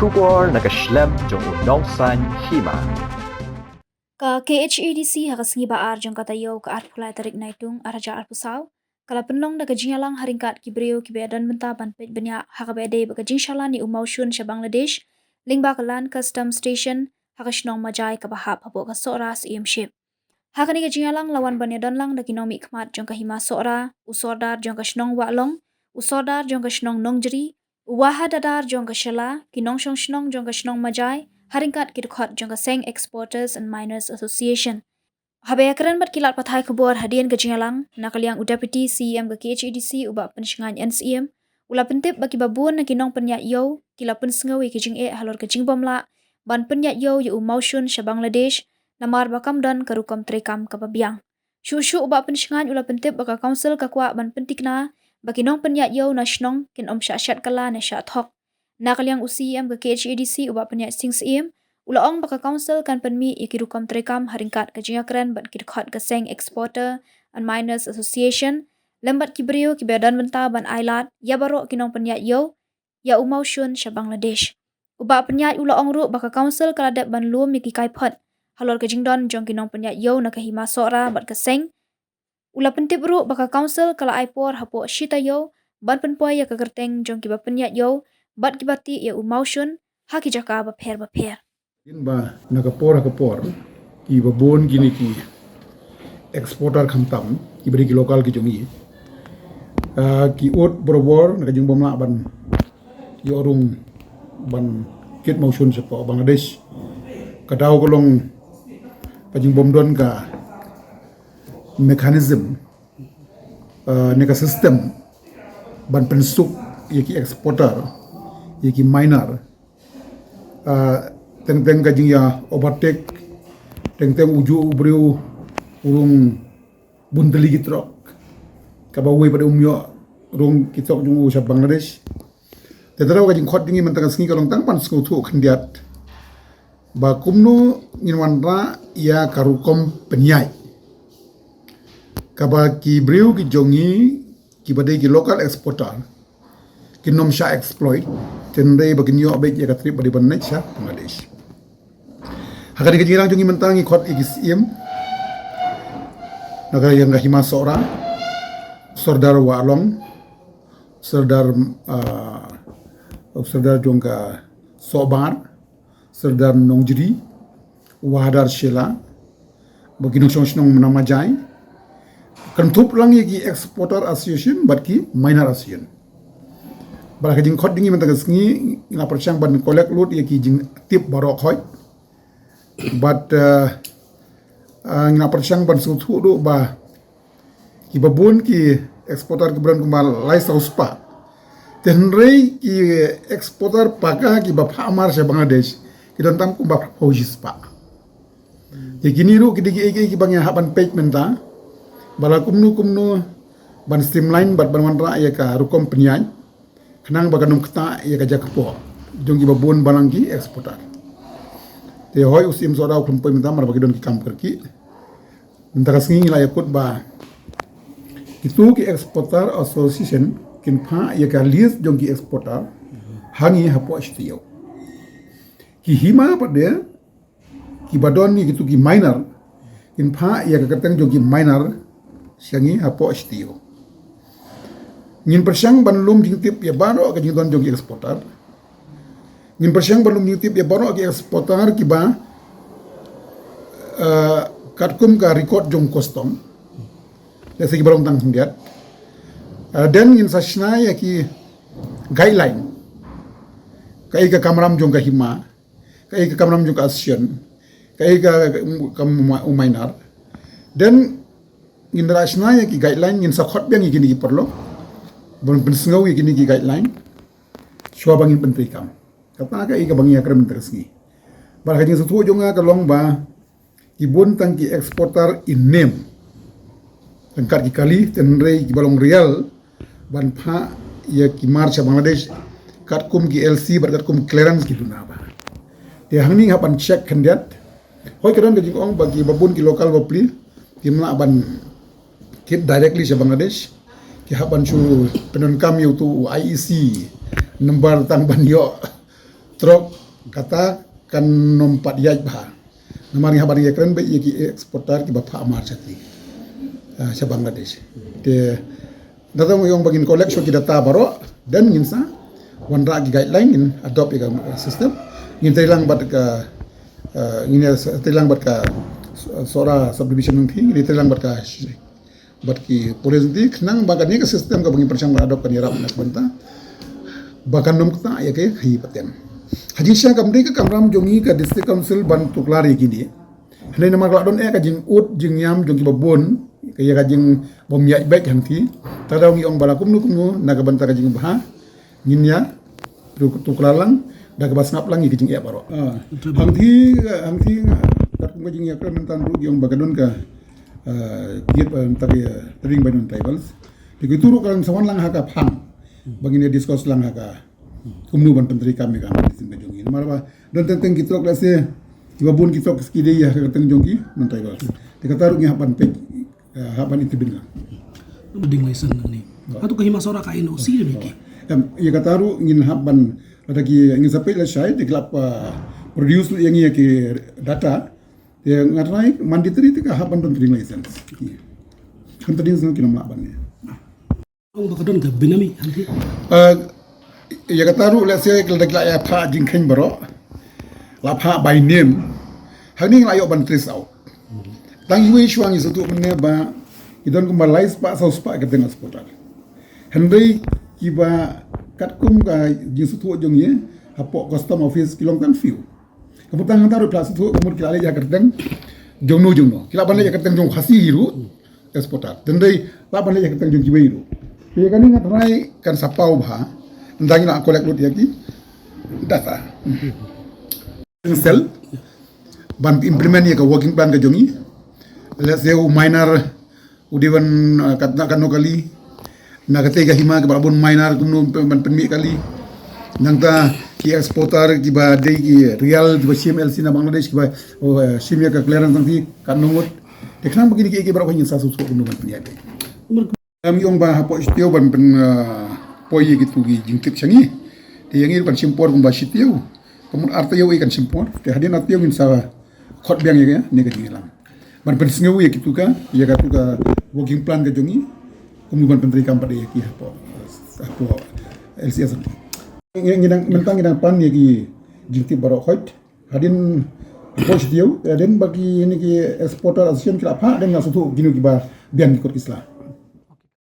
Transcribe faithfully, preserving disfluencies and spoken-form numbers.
Khubor na ka shlem jong u nongsaiñ hima. Ka K H A D C ha ka sngi ba ar jong ka taïew ka arphew lai tarik Naitung arhajar arphew saw ka la pynlong da ka jingïalang ha ryngkat ki briew kiba ïadon bynta ban peit bniah ha kaba ïadei bad ka jingshalan ïa u mawshun sha Bangladesh lyngba ka Land Customs Station ha ka shnong Majai kaba hap hapoh ka Sohra Syiem Ship. Ha kane ka jingïalang la wan ban ïadon lang da ki nongmihkhmat jong ka hima Sohra, u Sordar jong ka shnong Wahlong, u Sordar jong ka shnong Nongjri, u Wahadadar jong ka Shella, ki nongshong shnong jong ka shnong Majai, ha ryngkat ki dkhot jong ka Seng Exporters and Miners Association. Haba ïakren bad ki lad pathai khubor hadien ka jingïalang, na ka liang u Deputy C E M ka K H A D C u Bah Pynshngaiñ N Syiem u la pyntip ba kiba bun na ki nongpynïaid ïew ki la pynsngew ïa ki jingeh halor ka jingbym lah ban pynïaid ïew ïa u mawshun sha Bangladesh namar ba kam don ka rukom treikam kaba biang. Shuh shuh u Bah Pynshngaiñ u la pyntip ba ka Council ka kwah ban pynthikna ba ki nongpynïaid ïew na shnong kin ym shah shet kylla ne shah thok. Na ka liang u C E M ka K H A D C u Bah Pynïaid Sing Syiem u la ong ba ka Council kan pynmih ïa ki rukom treikam ha ryngkat ka jingïakren bad ki dkhot ka Seng Exporter and Miners Association lem bad ki briew kiba ïadon bynta ban ailad ïa baroh ki nongpynïaid ïew ïa u mawshun sha Bangladesh. U Bah Pynïaid u la ong ruh ba ka Council ka la dep ban lum ïa ki kaiphod halor ka jingdon jong ki nongpynïaid ïew na ka hima Sohra bad ka Seng. U la pyntip ruh ba ka Council ka la ai por hapoh shi taïew ban pynpoi ïa ka kyrteng jong kiba pynïaid ïew bad kiba tih ïa u mawshun ha ki jaka bapher bapher. Kin ba na ka por ha ka por kiba bun kine ki exporter khamtam kiba dei ki local ki jong ngi, ah, ki ud borabor na ka jingbym lah ban ïoh rung ban kit mawshun shapoh Bangladesh. Ka daw ka long ka jingbym don ka mechanism, ah, ne ka system ban pynsuk ïa ki exporter, ïa ki miner. Ah, teng teng ka jingïa overtake, teng teng uju u briew u rung bun tylli ki trok kaba uwei pat um ïoh rung ki trok jong u sha Bangladesh. Te tang ka jingkhot jong ngi mynta ka sngi ka long tang ban sngewthuh khyndiat ba kumno ngin wanrah ïa ka rukom pynïaid kaba ki briew ki jong ngi kiba dei ki local exporter kin ym shah exploit, hynrei ba kin ïoh beit ïa ka trip ba dei ban leit sha Bangladesh. Ha kane ka jingïalang jong ngi mynta ngi khot ïa ki syiem na ka liang ka hima Sohra, Sordar Wahlong, Sordar, ah, Sordar jong ka Sohbar, Sordar Nongjri, Wahadar Shella, bad ki nongshong shnong na Majai. Kan thup lang ïa ki exporter association bad ki miner association. Bad ka jingkhot jong ngi mynta ka sngi ngi la pyrshang ban collect lut ïa ki jingtip baroh khoit. Bad, eh, eh, ngi la pyrshang ban sngewthuh ruh ba kiba bun ki exporter ki don kumba lai saw spah. Hynrei ki exporter paka kiba phah mar sha Bangladesh ki don tang kumba phra phew shi spah. Te kine ruh ki dei kiei kiei kiba ngi hap ban peit mynta ba la kumno kumno ban streamline bad ban wanrah ïa ka rukom pynïaid khnang ba kan ym ktah ïa ka jaka kpoh jong kiba bun balang ki exporter. Te hooid u Syiem Sohra u khlem poi mynta namar ba ki don ki kam kyrkieh. Mynta ka sngi ngi la ïakut ba kitu ki exporter association kin phah ïa ka list jong ki exporter ha ngi hapoh shi taïew. Ki hima pat de kiba don ïa kitu ki miner kin phah ïa ka kyrteng jong ki miner sha ngi hapoh shi taïew. Ngin pyrshang ban lum jingtip ïa baroh ka jingdon jong ki exporter. Ngin pyrshang ban lum jingtip ïa baroh ki exporter kiba, eh, katkum ka record jong custom. Lehse kiba long tang khyndiat. Eh, then ngin sa shna ïa ki guideline. Kaei ka kamram jong ka hima, kaei ka kamram jong ka association, kaei ka, ka, ka u miner. Then ngin da shna ïa ki guideline, ngin sa khot biang ïa kine ki paralok ban pynsngew ïa kine ki guideline shuwa ba ngin pyntreikam. Kata kaei kaba ngi ïakren mynta ka sngi. Bad ka jingsngewthuh jong nga ka long ba ki bun tang ki exporter in name, ryngkat ki kali, hynrei kiba long real ban phah ïa ki mar sha Bangladesh katkum ki L C bad katkum clearance ki duna bha. Te hangne ngi hap ban check khyndiat. Hooid ka don ka jingong ba kiba bun ki local bapli kim lah ban kit directly sha Bangladesh. Ki hap ban shu pyndonkam ïa utu u I E C number tang ban ïoh Trok kata kan nym pat ïaid bha. Namar ngi hap ban ïakren beit ïa ki exporter kiba phah mar sha ti, ah, sha Bangladesh. Te data ngi ong ba ngin collect shuwa ki data baroh, then ngin sa wanrah ki guideline, ngin adopt ïa ka system. Ngin trei lang bad ka, ah, ngin ïa trei lang bad ka Sohra subdivision nangta, ngin ïa trei lang bad ka bad ki police nangta, khnang ba kane ka system kaba ngi pyrshang ban adopt kan ïarap na ka bynta ba kan nym ktah ïa ka hi pateng. Ha jingshisha kam dei ka kamram jong ngi ka District Council ban tuklar ïa kine. Hynrei namar ka la don eh ka jingud jingïam jong kiba bun, ka ïa ka jingbym ïaid beit hangti. Te da ngi ong ba la kumno kumno na ka bynta ka jingbha ngin ïa tu-, tuklar lang da kaba sngap lang ïa ka jingeh baroh. Ah, hangti, hangti, katkum ka jingïakren mynta ruh ngi ong ba ka don ka, ah, gift, ah, mynta ka, ah, trading by non-tribals. Te kitu ruh kan sa wan lang ha ka phang ba ngin ïa discuss lang ha ka kumno ban pyntreikam ïa ka mechanism ka jong ngi. Namar ba don teng teng ki trok, lehse kiba bun ki trok ki dei ïa ka kyrteng jong ki non-tribals. Te kata ruh ngi hap ban peit, eh, hap ban intervene lang. Trading license nangne. Hato ka Hima Sohra ka N O C ne ki? Em, ïa kata ruh ngin hap ban, lada ki, ngin sa peit lashai, te ki la, ah, produce ïa ngi ïa ki data. Te nga trai mandatory te ka hap ban don trading license. Kan trading license ki nym lah ban ïa. Ong ba ka don ka benami hangti. Eh, ïa kata ruh, lehse lada ki la ïa phah jingkheiñ baroh, la phah by name, hangne ngi la ïoh ban trace out. Tang iwei shuwa ngi sngewthuh mynne ba ki don kumba lai spah saw spah ka kyrteng exporter. Hynrei kiba katkum ka jingsngewthuh jong ngi hapoh custom office ki long tang few. Ka mut tang hangta ruh ki la sngewthuh, ka mut ki la leit ïa ka kyrteng jongno jongno, ki lah ban leit ïa ka kyrteng jong Khasi hi ruh, exporter. Te hynrei lah ban leit ïa ka kyrteng jong kiwei ruh. Te ïa kane nga trai kan sa paw bha ynda ngi la collect lut ïa ki data. Cell ban implement ïa ka working plan ka jong ngi. Let's say u miner u dei ban, ah, katno katno kali na katei ka hima, kiba la bun miner kumno ban pynmih kali. Nangta ki exporter kiba dei ki rial kiba shim L C na Bangladesh, kiba, oh, eh, shim ïa ka clearance nangta katno ngut. Te khnang ba kine kiei kiei baroh ngin sa sngewthuh kumno ban pynïaid. Em, ngi ong ba hapoh shi taïew ban pyn, ah, poi ïa kitu ki jingtip sha ngi. Te ïa ngi ruh kan shim por kumba shi taïew. Ka mut ar taïew kan shim por. Te hadien ar taïew ngin sa khot biang ïa kane ka jingïalang ban pynsngew ïa kitu ka, ïa katu ka working plan ka jong ngi, kumno ban pyntreikam pat ïa ki hapoh, hapoh L C S. Ngi, ngi dang, mynta ngi dang pan ïa ki jingtip baroh khoit. Hadien hapoh shi taïew, hadien ba kine ki exporter association ki la phah, hadien ngi la sngewthuh kino kiba biang ki kot ki sla.